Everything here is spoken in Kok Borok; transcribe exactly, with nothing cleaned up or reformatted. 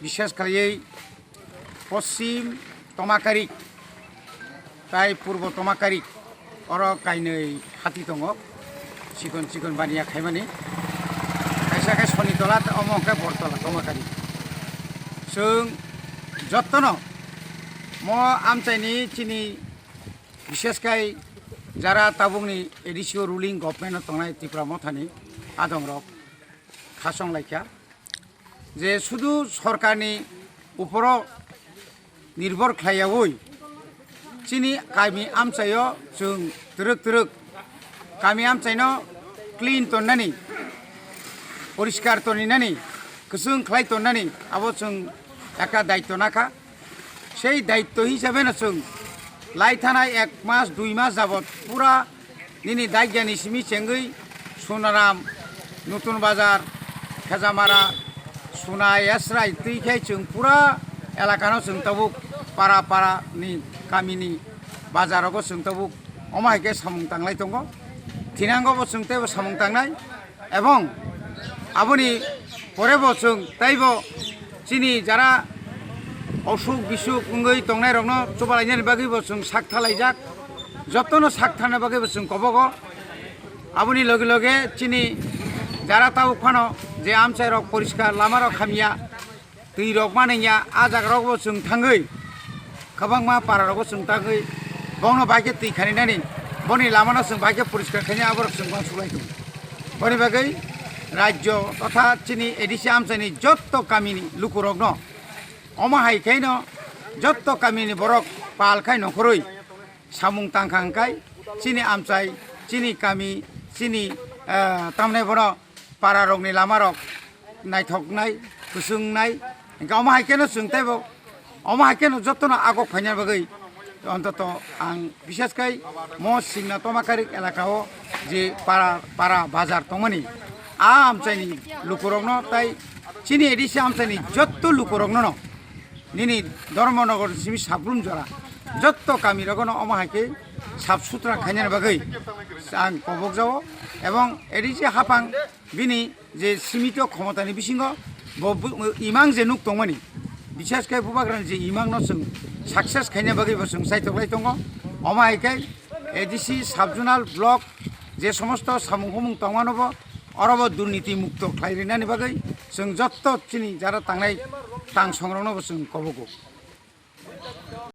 Bishesh khlaiwi Poschim Tomakarik tai Purbo Tomakarik, oro kainwi hati tongo, chikon chikon baniya khaimani. Kaisa khe Sonitola, omo hwnkhe Bortola Tomakarik. Chwng jottono mo amchaini chini, bishesh khai jara tabukni A D C o ruling government o tongnai Tipra Mothani adongrok, khasong laikha je sudu sorkarni uporo nirbhor khlaiyaui chini kami amchaio chwng twrwk twrwk kami amchaino clean tonnani, poriskar toninani, kwchwng khlai tonnani abo chwng ekta daityo nakha. Sei daityo hisabe no chwng lai thanai ek mas, dui mas jabot pura nini daigani simi chengwi Sunaram, Nutun Bazar, Khejamara, Sunai, Esrai twi khai chwng pura elakano chwng tabuk para para ni kamini bazarogo chwng tabuk omo hai khe samung tanglai tongo. Thinango bo chwng teibo samung tangnai. Ebong aboni pore bo chwng teibo chini jara osuk bisuk wngwi tongnairokno chubalainani bagwi bo chwng sak thalaijak, jotono sak thana bagwi bo chwng kobogo. Aboni loge loge chini jara tabuk phano je amchairok poriskar, lamarok hamya, twi rok manwi ya, ah jaga rok bo chwng thangwi, kwbangma para rok bo chwng thangwi, bongno bai khe twi khani nani, boni lama no chwng bai khe poriskar khaini, aborok chwng bang suklai tongo. Boni bagwi rajyo totha chini A D C amchaini jotto kamini lukurokno omo hai khaino jotto kamini borok pal khai nongkhorwi samung tangkha hwnkhe chini amchai, chini kami, chini, eh, tamni bono para rokni lama rok naithoknai, kwchwngnai, hwnkhe omo hai kheno chwng teibo, omo hai kheno jotono agok phaina bagwi, ontoto ang bishesh khai mo Singna Tomakarik elaka o je para, para bazar tongmani, a amchaini lukurokno tai chini A D C amchaini jotto lukurokno no nini Dharmanagar simi Sabrum jora jotto kami rogono omo hai khe sap sutra khainani bagwi ang kobok jao, ebong A D C hapang bini je simito khomotani bisingo bo bu-, imang je nuk tongmani, bishesh khe bubagrani je imang no chwng success khaina bagwi bo chwng chaitok lai tongo. Omo hai khe A D C sub zonal block je somosto samung humung tongmano bo oro bo durniti mukto khlai rinani bagwi chwng jotto chini jara tangnai tangsongrokno bo chwng kobogo.